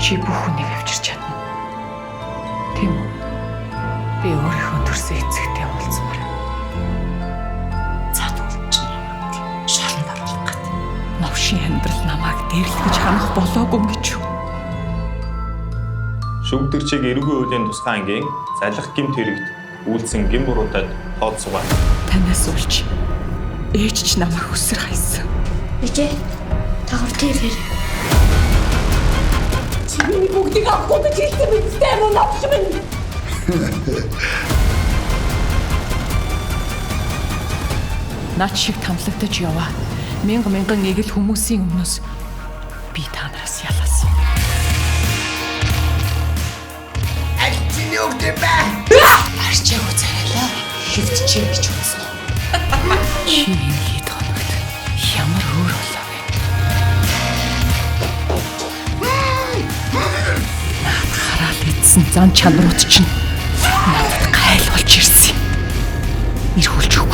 Чи бүх хүнийг авчирч чадна. Тийм үү? Би өөрийнхөө төрсөн эцэгтэй уулзмаар. За тэгвэл чи намайг шоронд оруулах гээд. Новшин амьдрал намайг дээрлэгж ханах болоогүй юм гэж юу? Шүүгдэгчийг эрүүгийн хуулийн тусгай ангийн залах гэмт хэрэгт үйлдсэн гэм буруутад тооцоогоо. Танаас улж ээж ч намайг хөсөр хайсан. Ээжээ та гуртыг ирээ. Чи миний бүгдийг авахгүй гэж хэлсэн биз дээ мөн новш минь. Наад шиг тамлагдаж яваа. Мянга мянган эгэл хүмүүсийн өмнөөс би та нараас ялаасан. Аль чиний үг юм бэ? Арчаагүй царайлаа хөвтчихэ гэж үзсэн. Чи энэ хэд хоногт ямар өөр болоо вэ? Наад хараал идсэн зан чанарууд чинь надад гайл болж ирсэн юм. Эрхүүлж өгөхгүй.